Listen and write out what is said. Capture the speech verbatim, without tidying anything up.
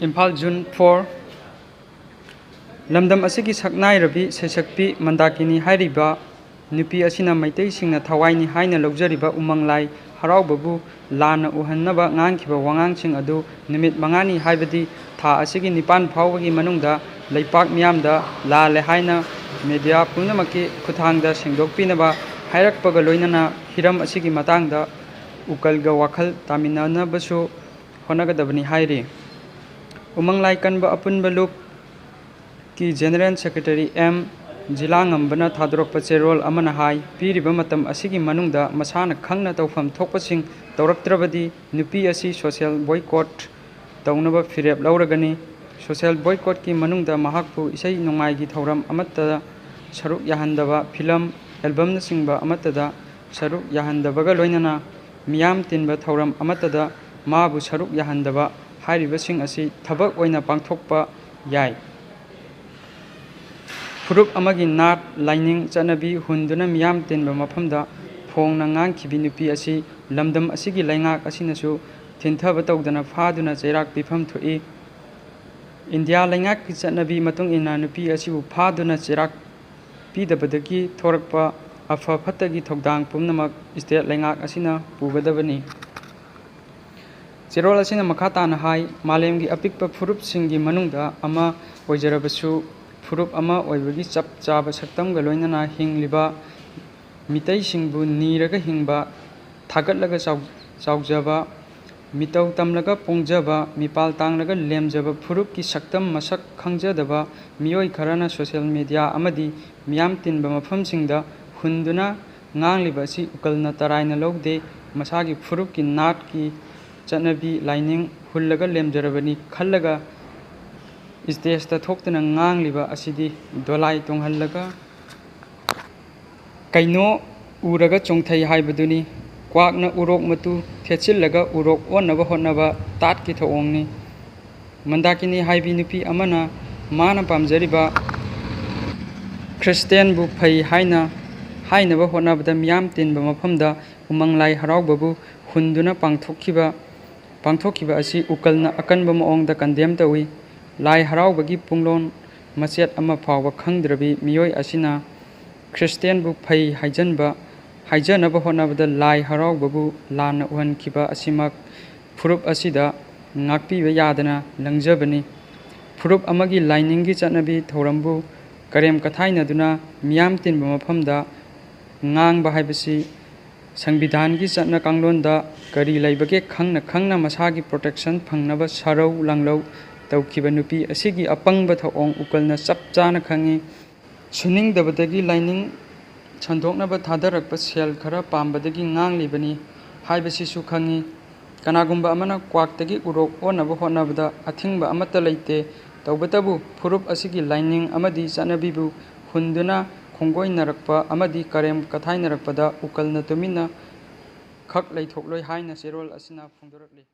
Imphal, June four꯫ ꯂꯝꯗꯝ ꯑꯁꯤꯒꯤ ꯁꯛꯅꯥꯏꯔꯕꯤ ꯁꯩꯁꯛꯄꯤ ꯃꯟꯗꯥꯀꯤꯅꯤ ꯍꯥꯏꯔꯤꯕ ꯅꯨꯄꯤ ꯑꯁꯤꯅ ꯃꯩꯇꯩꯁꯤꯡꯅ ꯊꯋꯥꯏꯅꯤ ꯍꯥꯏꯅ ꯂꯧꯖꯔꯤꯕ ꯎꯃꯪ ꯂꯥꯏ ꯍꯔꯥꯎꯕꯕꯨ ꯂꯥꯟꯅ ꯎꯍꯟꯅꯕ ꯉꯥꯡꯈꯤꯕ ꯋꯥꯉꯥꯡꯁꯤꯡ ꯑꯗꯨ ꯅꯨꯃꯤꯠ ꯃꯉꯥꯅꯤ, ꯍꯥꯏꯕꯗꯤ ꯊꯥ ꯑꯁꯤꯒꯤ ꯅꯤꯄꯥꯟ ꯐꯥꯎꯕꯒꯤ ꯃꯅꯨꯡꯗ ꯂꯩꯄꯥꯛ ꯃꯤꯌꯥꯝꯗ ꯂꯥꯜꯂꯦ ꯍꯥꯏꯅ media ꯄꯨꯝꯅꯃꯛꯀꯤ ꯈꯨꯠꯊꯥꯡꯗ ꯁꯦꯡꯗꯣꯛꯄꯤꯅꯕ ꯍꯥꯏꯔꯛꯄꯒ ꯂꯣꯏꯅꯅ ꯍꯤꯔꯝ ꯑꯁꯤꯒꯤ ꯃꯇꯥꯡꯗ ꯎꯀꯜꯒ ꯋꯥꯈꯜ ꯇꯥꯃꯤꯟꯅꯅꯕꯁꯨ ꯍꯣꯠꯅꯒꯗꯕꯅꯤ ꯍꯥꯏꯔꯤ꯫ ꯎꯃꯪ ꯂꯥꯏ ꯀꯟꯕ ꯑꯄꯨꯟꯕ ꯂꯨꯞꯀꯤ General Secretary ꯑꯦꯝ ꯖꯤꯂꯥꯉꯝꯕꯅ ꯊꯥꯗꯣꯔꯛꯄ ꯆꯦꯔꯣꯜ ꯑꯃꯅ ꯍꯥꯏ, ꯄꯤꯔꯤꯕ ꯃꯇꯝ ꯑꯁꯤꯒꯤ ꯃꯅꯨꯡꯗ ꯃꯁꯥꯅ ꯈꯪꯅ ꯇꯧꯐꯝ ꯊꯣꯛꯄꯁꯤꯡ ꯇꯧꯔꯛꯇ꯭ꯔꯕꯗꯤ ꯅꯨꯄꯤ ꯑꯁꯤ social boycott ꯇꯧꯅꯕ ꯐꯤꯔꯦꯞ ꯂꯧꯔꯒꯅꯤ꯫ Social boycottꯀꯤ ꯃꯅꯨꯡꯗ ꯃꯍꯥꯛꯄꯨ ꯏꯁꯩ ꯅꯣꯡꯃꯥꯏꯒꯤ ꯊꯧꯔꯝ ꯑꯃꯠꯇꯗ ꯁꯔꯨꯛ ꯌꯥꯍꯟꯗꯕ, film, albumꯅꯆꯤꯡꯕ ꯑꯃꯠꯇꯗ ꯁꯔꯨꯛ ꯌꯥꯍꯟꯗꯕꯒ ꯂꯣꯏꯅꯅ ꯃꯤꯌꯥꯝ ꯇꯤꯟꯕ ꯊꯧꯔꯝ ꯑꯃꯠꯇꯗ ꯃꯥꯕꯨ ꯁꯔꯨꯛ ꯌꯥꯍꯟꯗꯕ ꯍꯥꯏꯔꯤꯕꯁꯤꯡ ꯑꯁꯤ ꯊꯕꯛ ꯑꯣꯏꯅ ꯄꯥꯡꯊꯣꯛꯄ ꯌꯥꯏ꯫ ꯐꯨꯔꯨꯞ ꯑꯃꯒꯤ ꯅꯥꯠ, ꯂꯥꯏꯅꯤꯡ, ꯆꯠꯅꯕꯤ ꯍꯨꯟꯗꯨꯅ ꯃꯤꯌꯥꯝ ꯇꯤꯟꯕ ꯃꯐꯝꯗ ꯐꯣꯡꯅ ꯉꯥꯡꯈꯤꯕꯤ ꯅꯨꯄꯤ ꯑꯁꯤ ꯂꯝꯗꯝ ꯑꯁꯤꯒꯤ ꯂꯩꯉꯥꯛ ꯑꯁꯤꯅꯁꯨ ꯊꯤꯟꯊꯕ ꯇꯧꯗꯅ ꯐꯥꯗꯨꯅ ꯆꯩꯔꯥꯛ ꯄꯤꯐꯝ ꯊꯣꯛꯏ꯫ ꯏꯟꯗꯤꯌꯥ ꯂꯩꯉꯥꯛꯀꯤ ꯆꯠꯅꯕꯤ ꯃꯇꯨꯡ ꯏꯟꯅ ꯅꯨꯄꯤ ꯑꯁꯤꯕꯨ ꯐꯥꯗꯨꯅ ꯆꯩꯔꯥꯛ ꯄꯤꯗꯕꯗꯒꯤ ꯊꯣꯔꯛꯄ ꯑꯐ ꯐꯠꯇꯒꯤ ꯊꯧꯗꯥꯡ ꯄꯨꯝꯅꯃꯛ state ꯂꯩꯉꯥꯛ ꯑꯁꯤꯅ ꯄꯨꯒꯗꯕꯅꯤ꯫ ꯆꯦꯔꯣꯜ ꯑꯁꯤꯅ ꯃꯈꯥ ꯇꯥꯅ ꯍꯥꯏ, ꯃꯥꯂꯦꯝꯒꯤ ꯑꯄꯤꯛꯄ ꯐꯨꯔꯨꯞꯁꯤꯡꯒꯤ ꯃꯅꯨꯡꯗ ꯑꯃ ꯑꯣꯏꯖꯔꯕꯁꯨ, ꯐꯨꯔꯨꯞ ꯑꯃ ꯑꯣꯏꯕꯒꯤ ꯆꯞ ꯆꯥꯕ ꯁꯛꯇꯝꯒ ꯂꯣꯏꯅꯅ ꯍꯤꯡꯂꯤꯕ ꯃꯤꯇꯩꯁꯤꯡꯕꯨ ꯅꯤꯔꯒ ꯍꯤꯡꯕ, ꯊꯥꯒꯠꯂꯒ ꯆꯥꯎ-, ꯆꯥꯎꯖꯕ, ꯃꯤꯇꯧ ꯇꯝꯂꯒ ꯄꯣꯡꯖꯕ, ꯃꯤꯄꯥꯜ ꯇꯥꯡꯂꯒ ꯂꯦꯝꯖꯕ ꯐꯨꯔꯨꯞꯀꯤ ꯁꯛꯇꯝ ꯃꯁꯛ ꯈꯪꯖꯗꯕ ꯃꯤꯑꯣꯏ ꯈꯔꯅ social media ꯑꯃꯗꯤ ꯃꯤꯌꯥꯝ ꯇꯤꯟꯕ ꯃꯐꯝꯁꯤꯡꯗ ꯍꯨꯟꯗꯨꯅ ꯉꯥꯡꯂꯤꯕ ꯑꯁꯤ ꯎꯀꯜꯅ ꯇꯔꯥꯏꯅ ꯂꯧꯗꯦ꯫ ꯃꯁꯥꯒꯤ ꯐꯨꯔꯨꯞꯀꯤ ꯅꯥꯠꯀꯤ ꯆꯠꯅꯕꯤ ꯂꯥꯏꯅꯤꯡ ꯍꯨꯜꯂꯒ ꯂꯦꯝꯖꯔꯕꯅꯤ ꯈꯜꯂꯒ stageꯇ ꯊꯣꯛꯇꯨꯅ ꯉꯥꯡꯂꯤꯕ ꯑꯁꯤꯗꯤ ꯗꯣꯂꯥꯏ ꯇꯣꯡꯍꯜꯂꯒ ꯀꯩꯅꯣ ꯎꯔꯒ ꯆꯣꯡꯊꯩ ꯍꯥꯏꯕꯗꯨꯅꯤ꯫ ꯀ꯭ꯋꯥꯛꯅ ꯎꯔꯣꯛ ꯃꯇꯨ ꯊꯦꯠꯆꯤꯜꯂꯒ ꯎꯔꯣꯛ ꯑꯣꯟꯅꯕ ꯍꯣꯠꯅꯕ ꯇꯥꯠꯀꯤ ꯊꯧꯑꯣꯡꯅꯤ꯫ ꯃꯟꯗꯥꯀꯤꯅꯤ ꯍꯥꯏꯕꯤ ꯅꯨꯄꯤ ꯑꯃꯅ ꯃꯥꯅ ꯄꯥꯝꯖꯔꯤꯕ ꯈ꯭ꯔꯤꯁꯇꯦꯟꯕꯨ ꯐꯩ ꯍꯥꯏꯅ ꯍꯥꯏꯅꯕ ꯍꯣꯠꯅꯕꯗ ꯃꯤꯌꯥꯝ ꯇꯤꯟꯕ ꯃꯐꯝꯗ ꯎꯃꯪ ꯂꯥꯏ ꯍꯔꯥꯎꯕꯕꯨ ꯍꯨꯟꯗꯨꯅ ꯄꯥꯡꯊꯣꯛꯈꯤꯕ ꯄꯥꯡꯊꯣꯛꯈꯤꯕ ꯑꯁꯤ ꯎꯀꯜꯅ ꯑꯀꯟꯕ ꯃꯑꯣꯡꯗ condemn ꯇꯧꯏ꯫ ꯂꯥꯏ ꯍꯔꯥꯎꯕꯒꯤ ꯄꯨꯡꯂꯣꯟ ꯃꯆꯦꯠ ꯑꯃ ꯐꯥꯎꯕ ꯈꯪꯗ꯭ꯔꯕꯤ ꯃꯤꯑꯣꯏ ꯑꯁꯤꯅ ꯈ꯭ꯔꯤꯁꯇꯤꯌꯥꯟꯕꯨ ꯐꯩ ꯍꯥꯏꯖꯟꯕ, ꯍꯥꯏꯖꯅꯕ ꯍꯣꯠꯅꯕꯗ ꯂꯥꯏ ꯍꯔꯥꯎꯕꯕꯨ ꯂꯥꯟꯅ ꯎꯍꯟꯈꯤꯕ ꯑꯁꯤꯃꯛ ꯐꯨꯔꯨꯞ ꯑꯁꯤꯗ ꯉꯥꯛꯄꯤꯕ ꯌꯥꯗꯅ ꯂꯪꯖꯕꯅꯤ꯫ ꯐꯨꯔꯨꯞ ꯑꯃꯒꯤ ꯂꯥꯏꯅꯤꯡꯒꯤ ꯆꯠꯅꯕꯤ ꯊꯧꯔꯝꯕꯨ ꯀꯔꯦꯝ ꯀꯊꯥꯏꯅꯗꯨꯅ ꯃꯤꯌꯥꯝ ꯇꯤꯟꯕ ꯃꯐꯝꯗ ꯉꯥꯡꯕ ꯍꯥꯏꯕꯁꯤ ꯁꯪꯕꯤꯙꯥꯟꯒꯤ ꯆꯠꯅ ꯀꯥꯡꯂꯣꯟꯗ ꯀꯔꯤ ꯂꯩꯕꯒꯦ ꯈꯪꯅ ꯈꯪꯅ ꯃꯁꯥꯒꯤ protection ꯐꯪꯅꯕ ꯁꯥꯔꯧ ꯂꯥꯡꯂꯧ ꯇꯧꯈꯤꯕ ꯅꯨꯄꯤ ꯑꯁꯤꯒꯤ ꯑꯄꯪꯕ ꯊꯧꯑꯣꯡ ꯎꯀꯜꯅ ꯆꯞ ꯆꯥꯅ ꯈꯪꯏ꯫ ꯁꯨꯅꯤꯡꯗꯕꯗꯒꯤ ꯂꯥꯏꯅꯤꯡ ꯁꯟꯗꯣꯛꯅꯕ ꯊꯥꯗꯔꯛꯄ ꯁꯦꯜ ꯈꯔ ꯄꯥꯝꯕꯗꯒꯤ ꯉꯥꯡꯂꯤꯕꯅꯤ ꯍꯥꯏꯕꯁꯤꯁꯨ ꯈꯪꯏ꯫ ꯀꯅꯥꯒꯨꯝꯕ ꯑꯃꯅ ꯀ꯭ꯋꯥꯛꯇꯒꯤ ꯎꯔꯣꯛ ꯑꯣꯟꯅꯕ ꯍꯣꯠꯅꯕꯗ ꯑꯊꯤꯡꯕ ꯑꯃꯠꯇ ꯂꯩꯇꯦ꯫ ꯇꯧꯕꯇꯕꯨ ꯐꯨꯔꯨꯞ ꯑꯁꯤꯒꯤ ꯂꯥꯏꯅꯤꯡ ꯑꯃꯗꯤ ꯆꯠꯅꯕꯤꯕꯨ ꯍꯨꯟꯗꯨꯅ ꯈꯣꯡꯒꯣꯏꯅꯔꯛꯄ ꯑꯃꯗꯤ ꯀꯔꯦꯝ ꯀꯊꯥꯏꯅꯔꯛꯄꯗ ꯎꯀꯜꯅ ꯇꯨꯃꯤꯟꯅ ꯈꯛ ꯂꯩꯊꯣꯛꯂꯣꯏ ꯍꯥꯏꯅ ꯆꯦꯔꯣꯜ ꯑꯁꯤꯅ ꯐꯣꯡꯗꯣꯔꯛꯂꯤ꯫